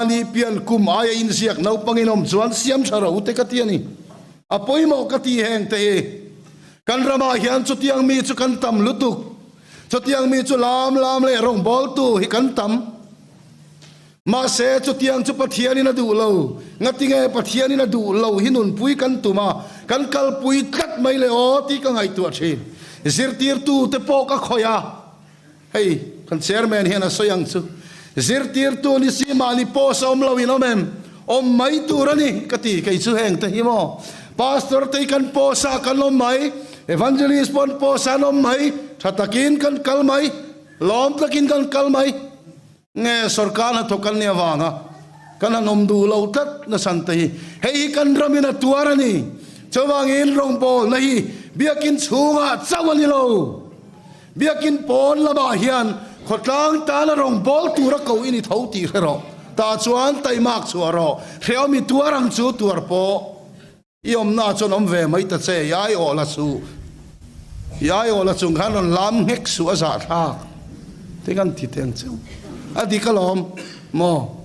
Mahni pian kum aia inziak naupangin awm chuan siam tha ro te ka ti a ni. A pawimawh ka ti heng te hi. Kan ramah hian chutiang mi chu kan tam lutuk. Chutiang mi chu lam lam leh rawngbawltu hi kan tam. Mahse chutiang chu Pathianin a duh lo. Ngatinge Pathianin a duh lo hi nunpui kan tum a, kan kalpui tlat mai le aw tih ka ngaihtuah thin. Zirtirtu te pawh ka khawih a. Hei, kan chairman hian a sawi ang chu. Zirtirtu ni si mahni post a awm lo in awm em? Awm mai tur a ni, ka ti. Kei chu heng te hi maw? Pastor te hi kan post ah kan awm mai, Evangelist pawh an post ah an awm mai, tha takin kan kal mai, lawm takin kan kal mai. Nge sorkar hnathawk kan nih avanga kan han awm duh lo tlat nasan te hi. Hei hi kan ramin a tuar a ni. Chuvangin rawngbawlna hi biakin chhungah chauh a ni lo. Biakin pawn lamah hian khawtlang tana rawngbâwl tura ko i ni tho tih hre rawh. Tah chuan taimak chhuah rawh. Hrehawm i tuar ang chu tuar pawh i awmna chuan awm ve mai ta che. I aiawh la suh. I aiawh la chung khan rawn lam nghek suh a zahthlak. Te kan ti teng cheu. A dik alawm maw?